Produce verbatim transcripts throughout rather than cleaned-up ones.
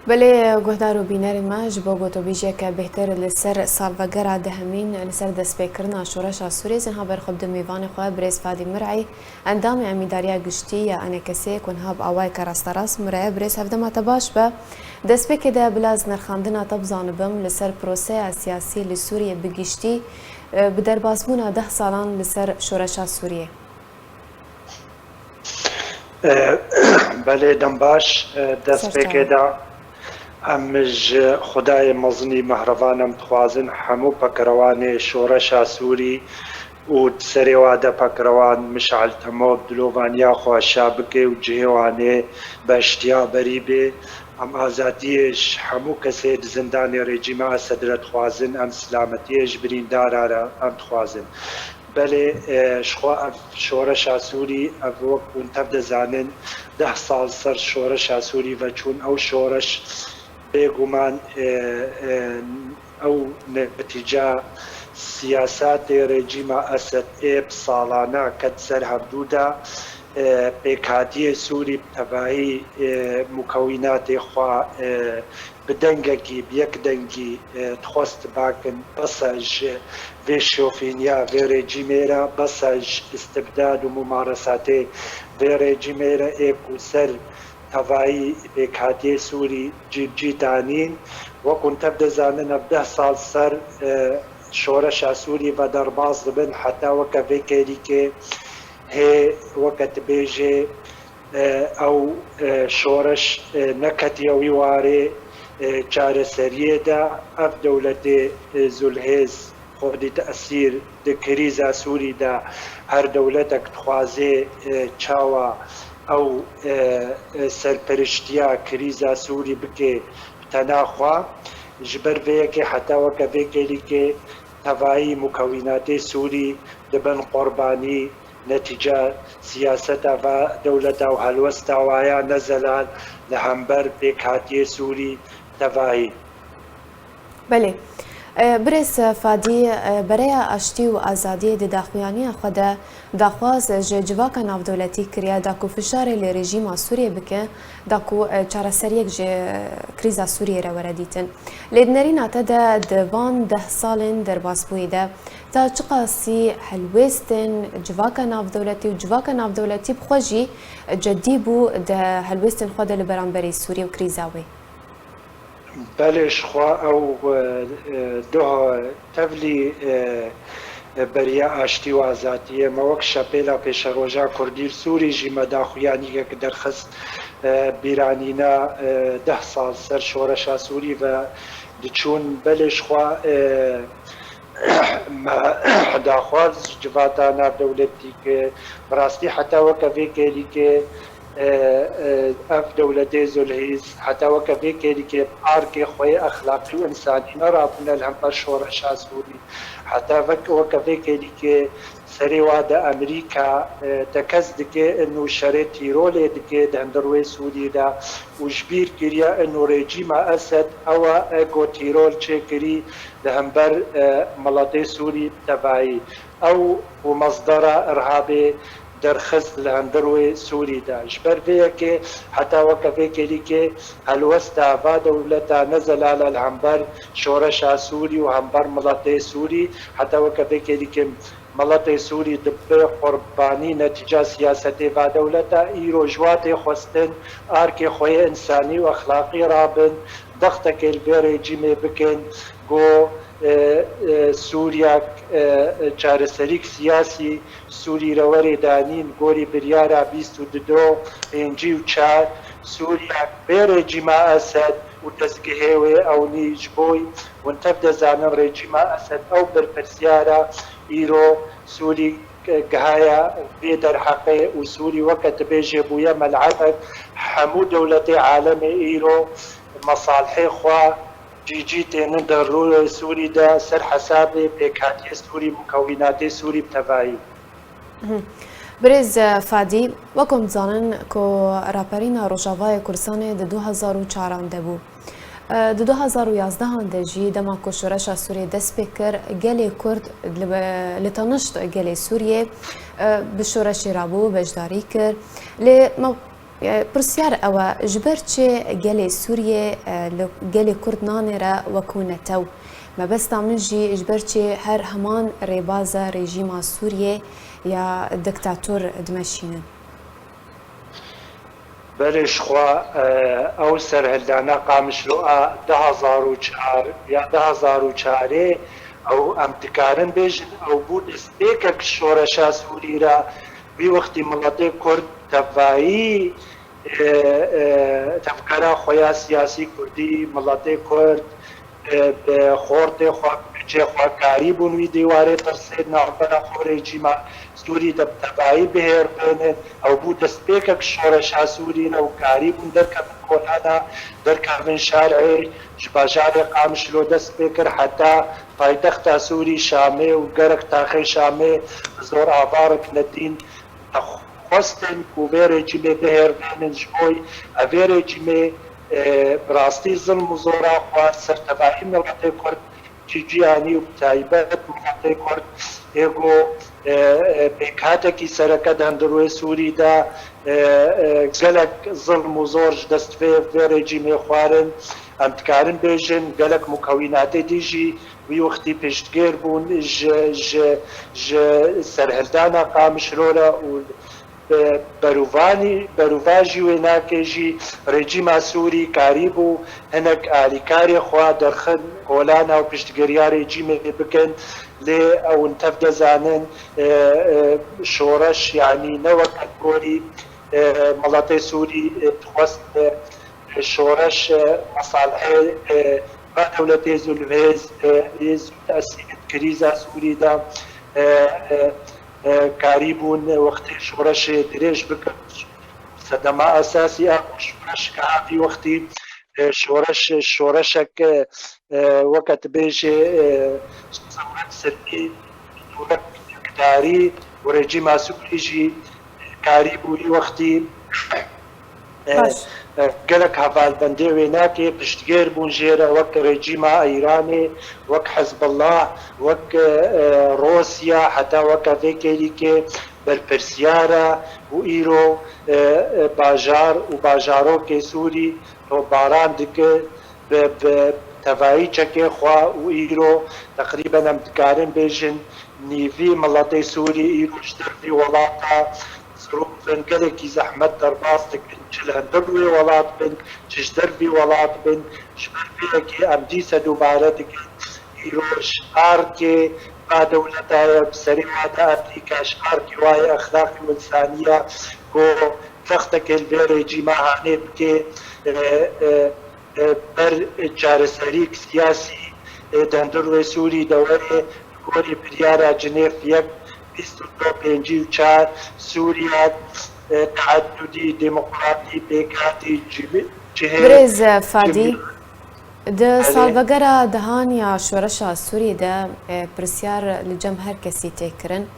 Belê guhdar û bînerên me, ji bo gotûbêjiyeke bêhtir li ser salvegera dehemîn li ser destpêkirina şoreşa Sûriyê, ez ê niha ber xwe bidim mêvanê xwe, birêz Fadî Mir'î, endamê Emîdariya Giştî ya ENKSê, ku niha bi awayeke rasterast bi min re ye. Birêz, hevdema te baş be. Destpêkê de bila ez nirxandina te bizanibim, li ser proseya siyasî li Sûriyê bi giştî, e, bi derbasbûna deh salan li ser şoreşa Sûriyê. E, belê, dem baş. E, destpêkê de em ji Xwedayê mezinî mehrevan em dixwazin hemû pekrewanê şoreşa Sûrî û di serê wa de pekrewan Mişal Temo bi dilovaniya xwe şa bike û cihê wan ê behiştiya berî bê. Em azadiyê ji hemû kesê di zindanê rejîma Esed re dixwazin, em silametiyê ji birîndara re em dixwazin. Belê, e, ji xwe ev şoreşa Sûrî, ev wek hûn tev dizanin, deh sal ser şoreşa Sûrî veçûn, ew şoreş bêguman, e, e, ew netîca siyasatê rejîma Esed ê bi salana ket ser hevdû de, e, pêkhatiyê Sûrî bi tevahî, e, mukewînatê xwe, e, bi dengekî, bi yek dengî, e, dixwest bakin, bes e ji vê şofîniya vê rejîmê re, bes e ji îstibdad û mumaresatê vê rejîmê re ê ku ser tevayî pêkhatiyê Sûrî cî bi cî danîn. Wek hûn tev dizanin, ev deh sal ser, e, şoreşa Sûrî ve derbas dibin, heta weke vê kêlîkê hê weke dibêjê, e, ew, e, şoreş, e, neketiye wî warê, e, çareseriyê de. Ev dewletê, e, zulhêz xwe dît esîr di krîza Sûrî de. Her dewletek dixwazê, e, çawa ew, e, e, serperiştiya krîza Sûrî bike bi tena xwe. Ji ber vê yekê heta weke vê kêlîkê tevayî mukewînatê Sûrî dibin qurbanî. Netîca siyaseta va dewleta û helwesta wa ya nezelal li hember pêkhatiyê Sûrî tevahî. Belê. E, Birêz Fadî, e, Bereya Aştî û Azadiyê di daxuyaniya xwe de daxwaz ji civaka navdewletî kiriye da ku fişarê li rejîma Sûriyê bike, da ku, e, çareseriyek ji krîza Sûriyê re were dîtin. Lê di nerîna te de di van deh salên derbasbûyî de, ta çiqasî helwêstên civaka navdewletî û civaka navdewletî bi xwe jî cedî bû di helwêstên xwe de li beramberî Sûriyê û krîza wê? Belê, ji xwe ew, e, e, doh tevlî, e, e, Beriya Aştî û Azadiyê me wek Şepêla Pêşeroja Kurdî li Sûrî jî me daxuyaniyek derxist, e, bîranîna, e, deh sal ser şoreşa Sûrî ve diçûn. Belê, ji xwe, e, me daxwaz ji civata navdewletî kir. Bi rastî heta weke vê kêlîkê, e, e, ev dewletê zulhîz heta weke vê kêlîkê bi arkê xwe yê exlaqî û însanî nerabûne li hember şoreşa Sûrî. Heta vek-, weke vê kêlîkê serê wa de Amerîka, e, tekez dike, ino şerê tîrolê dike di hundir wê Sûrî de û ji bîr kiriye, ino rejîma Esed ew e, e, ku tîrol çêkirî li hember, e, miletê Sûrî bi tevayî. Ew ku mesdera irhabê derxist li hundir wê Sûrî de. Ji ber vê yekê heta weke vê kêlîkê helwesta va dewleta nezelal e li hember şoreşa Sûrî û hember miletê Sûrî. Heta weke vê kêlîkê miletê Sûrî dibe qurbanî netîca siyasetê va dewleta. Îro ji wa tê xwestin arkê xwe yê însanî û exlaqî rabin, dextekê li vê rejîmê bikin, ku, e, e, Sûriyak, e, e, çareserîk siyasî Sûrî re werê danîn, gorî biryara bîst û du, pêncî û çar, Sûriyak bê rejîma Esed û dezgehê wê ewnî ji bo hûn tev dizanin rejîma Esed ew berpirsyara îro Sûrî gihaye vê derheqê û Sûrî weke dibêje bûye mel'ebek hemû dewletê alemê îro mesalihê xwe cî cî tênin di rûyê Sûrî de ser hesabê pêkhatiyê Sûrî, mukewînatê Sûrî bi tevayî. Mhm. Birêz Fadî, wek em dizanin ku raperîna Rojavayê Kurdistanê di du hezar û çaran de bû. E, di du hezar û yazdehan de jî dema ku şoreşa Sûriyê dest pê kir, gelê Kurd li, li tenişt gelê Sûriyê, e, bi şoreşê re bû, beşdarî kir. Lê me Pirsyar ew e, ji ber çi gelê Sûriyê, e, li gelê Kurd nanêre wekû netew? Mebesta min jî ji ber çi her heman rêbaza rejîma Sûriyê ya diktator dimeşînin? Belê, jixwe, e, ew serhildana Qamişlo a du hezar û çar ya du hezar û çarê, ew em dikarin bêjin, ew bû destpêkek şoreşa Sûrî re. Wî wextî miletê Kurd tevayî, e, e, tevgera xwe ya siyasî Kurdî, miletê Kurd, e, bi xortê xwe, bi kicê xwe karî bûn wî dîwarê tirsê di navbera xwe rejîma Sûrî de bi tevayî bihêrbênin. Ew bû destpêkek şoreşa Sûrî re û karî bûn derkevin kolana, derkevin şarê, ji bajarê Qamişlo dest pê kir heta paytexta Sûrî Şamê û gerek taxê Şamê bi zor avarik nedîn. Xwestin ku vê rejîmê bihêrbênin, ji bo ev vê rejîmê, e, bi rastî zilm û zora xwe ser tevahî miletê Kurd, cî cîhanî û bi taybet miletê Kurd, ê ku, e, e, pêkhatekî sereke di hundir wê Sûrî de, e, e, gelek zilm û zor ji dest vê, vê rejîmê xwarin. Em dikarin bêjin, gelek mukewînatê dî jî wî wextî piştgêr bûn ji, ji, ji serhildana Qamişlo re û bi berûvanî, berûva jî wê nake jî rejîma Sûrî karîbû hinek alîkarê xwe derxin kolana û piştgiriya rejîmê bikin, lê ew in tev de zanin, e, e, şoreş, yanî ne weke gorî, e, miletê Sûrî, e, dixwest, e, şoreş, e, mesalihê, e, va dewletê zulmhêz, e, ê zû tesîr di krîza Sûrî de, e, e, e, karîbûn wextê şoreşê dirêj bikin. Sedema esasî a şoreşka vî wextî, e, şoreş, şoreşek, e, e, weke dibêje, e, sewret silmî, dûrek yekdarî û rejîma Sûrî jî karîbû wî wextî, e, Baş. e, gelek hevalbendê wê nake piştgêr bûn jê re, wek rejîma Îranê, wek Hizbullah, wek, e, e, Rûsya, heta weke vê kêlîkê berpirsiyar e û îro, e, e, bajar û bajarokê Sûrî topbaran dike bi, bi tevayî çekê xwe û îro teqrîben em dikarin bêjin nîvî miletê Sûrî îro ji dervî welata zirûf bin, gelekî zehmet derbas dikin, çi li hundir wê welat bin, çi ji dervî welat bin. Ji ber vê yekê em dîse dubare dikin, îro ji arkê va dewleta ye, bi serê wa de Amerîka, ji arkê wa ye exlaqî û însanî ye ku textekê li vê rejîma hanê bike, e, e, e, ber çareserîk siyasî, e, di hundir wê Sûrî de were, li gorî biryara Cinêv yek, bîst û du, pêncî û çar, Sûriye, e, teedudî, demokratî, pêkhatî, cimi-, cihê, Birêz Fadî, cimî- di Erê. salvegera dehan ya şoreşa Sûrî de, e, pirsyar li cem her kesî tê kirin.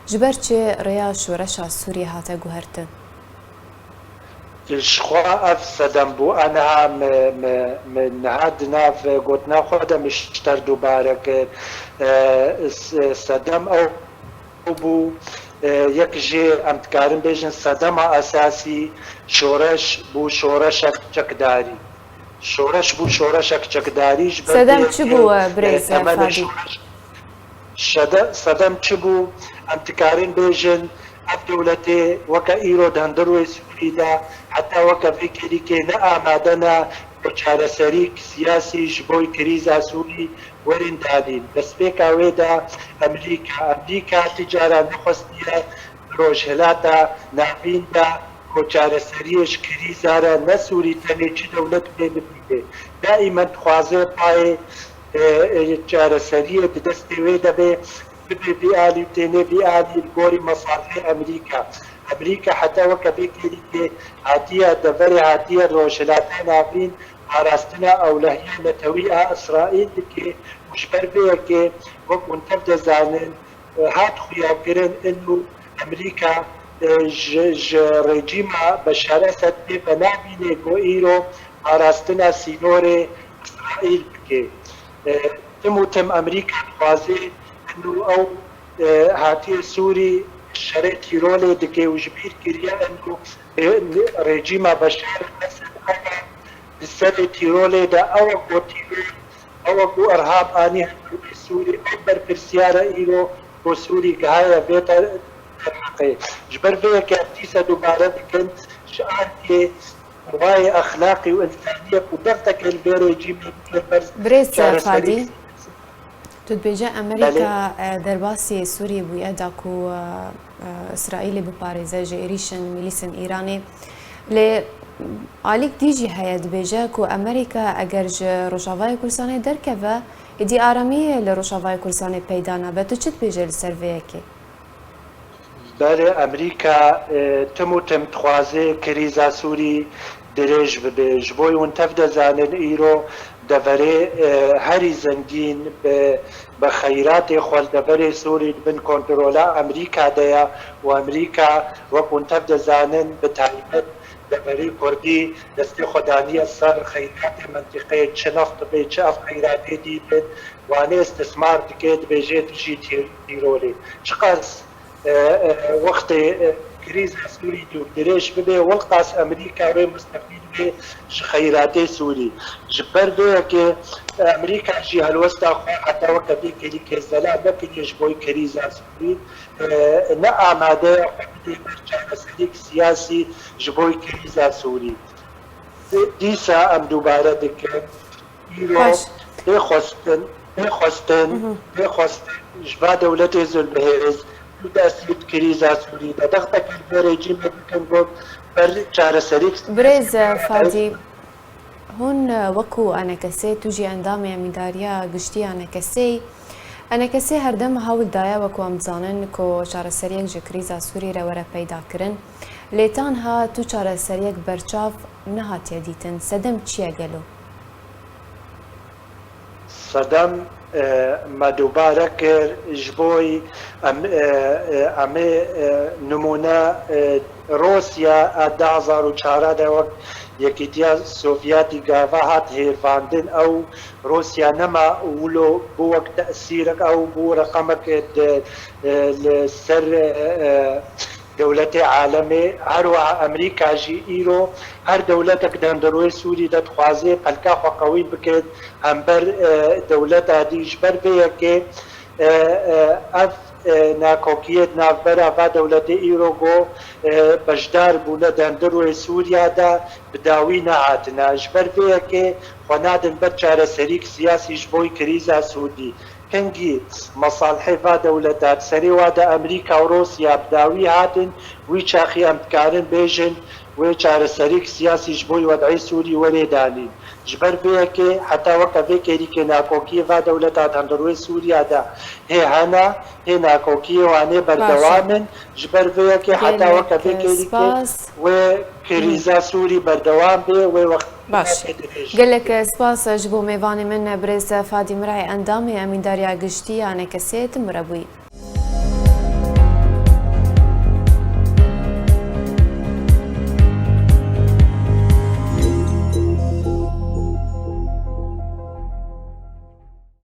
Ji ber çi rêya şoreşa Sûrî hate guhertin? Ji xwe ev sedem bû. A niha me, me, me niha di nav gotina xwe de min ji te re dubare kir. E, s-, sedem ew bû, e, yek jê em dikarin bêjin sedema esasî şoreş bû şoreşek çekdarî. Şoreş bû şoreşek çekdarî ji ber Sedem vê çi yekê, bû, e, e, birêz temelê Fadî? şoreş Şede-, sedem çi bû? Em dikarin bêjin, ev dewletê weke îro di hundir wê Sûrî de, heta weke vê kêlîkê ne amade ne ku çareserîk siyasî ji bo krîza Sûrî werin danîn. Destpêka wê de Amerîka, Amerîka ti cara nexwestiye di Rojhilata Navîn de ku çareseriyê ji krîza re ne Sûrî tenê çi dewlet bê bibîne. Daîmen dixwaze payê e, e, çareseriyê di destê wê de be, bibe vî alî û têne vî alî li gorî mesalihê Amerîka. Amerîka heta weke vê kêlîkê hatiye deverê, hatiye Rojhilata Navîn parastina ewlehiya netewî a Îsraîl dike û ji ber vê yekê wek hûn tev de zanin, e, hat xuyakirin inu Amerîka, e, ji, ji rejîma Beşar Esed pê venabîne ku îro parastina sînorê Îsraîl bike. E, tim û tim Amerîka dixwaze inu ew, e, hatiye Sûrî şerê tîrolê dike û ji bîr kiriye eno rejîma Beşar Esed ew di serê tîrolê de ew ku tîrol, ew ku irhab anî Sûrî, ew berpirsiyara îro ku Sûrî gihaye vê derheqê. Ji ber vê yekê em dîsa dubare dikin ji aliyê rewayê exlaqî û însaniyê ku dexteke li vê rejîmê bûye ber Birêz çareserî Fadî, tu dibêje Amerîka e, derbasî Sûriyê bûye da ku e, e, Îsraîlê biparêze ji êrîşên milîsên Îranê. Lê alîk dî jî heye dibêje ku Amerîka eger ji Rojavayê Kurdistanê derkeve, êdî aramiyê li Rojavayê Kurdistanê peyda nabe. Tu çi dibêje li ser vê yekê? Belê, Amerîka e, tim û tim dixwaze krîza Sûrî dirêj bibe. Ji bo hûn tev dizanin îro deverê e, herî zengîn bi, bi xeyratê xwe li deverê Sûrî di bin kontrola Amerîka de ye û Amerîka wek hûn tev dizanin bi taybet deverê Kurdî destê xwe daniye ser xeyratê mentiqeyê, çi neft be, çi ev xeyratê dî bin, wane istismar dike, dibêje tu jî tîr-, tîrolê. Çiqas e, e, wextê e, krîza Sûrî dûrdirêj bibe, wilqas Amerîka wê mustefîd be ji xeyratê Sûrî. Ji ber vê yekê Amerîka jî helwesta xwe heta weke vê kêlîkê zelal nekiriye ji bo krîza Sûrî, e, ne amade ye xwe bidê ber çareserîk siyasî ji bo krîza Sûrî. Dîsa em dubare dikin, îro Baş. Tê xwestin, tê xwestin, tê xwestin ji va dewletê zulmihêz û destî bi krîza Sûrî de dextekî li vê rejîmê bikin, got ber çareserî. Birêz Fadî, hûn wekû enekesê, tu jî endamê Emîndariya Giştî ya enekesê yî. Enekesê herdem hewl daye, wekû em dizanin, ku çareseriyek ji krîza Sûrî re were peyda kirin. Lê tanha tu çareseriyek berçav nehatiye dîtin. Sedem çi ye gelo? Sedem e, me dubare kir, ji bo em, e, e, em ê e, nimûne e, Rûsya a du hezar û çar de wek Yekîtiya Sovyetî gava hat hêvandin, ew Rûsya nema wilo bû wek tesîrek, ew bû reqemek di, e, li ser e, e, dewletê alemê. Her wiha Amerîka jî îro her dewletek di hundirê Sûrî de dixwaze pelka xwe qewî bike hember e, dewleta dî. Ji ber vê yekê e, e, ev e, nakokiyê di navbera va dewletê îro ku e, beşdar bûne di hundirê Sûriya de bi dawî nehatine. Ji ber vê yekê xwe nadin ber çareserîk siyasî ji bo krîza Sûrî. Kengî mesalihê va dewleta di serê wa de Amerîka û Rûsya bi dawî hatin, wî çaxî em dikarin bêjin wê çareserîk siyasî ji bo wed'ê Sûrî werê danîn. Ji ber vê yekê heta weke vê kêlîkê nakokiyê va dewleta di hundirê Sûriya de hê hene, hê nakokiyê wan ê berdewam in. Ji ber vê yekê heta weke vê kêlîkê wê krîza Sûrî berdewam bê, wê wext Baş. Gelek spas ji bo mêvanê min birêz Fadî Mirayê, endamê Emîndariya Giştî ya enekesê, tu min re bûyî.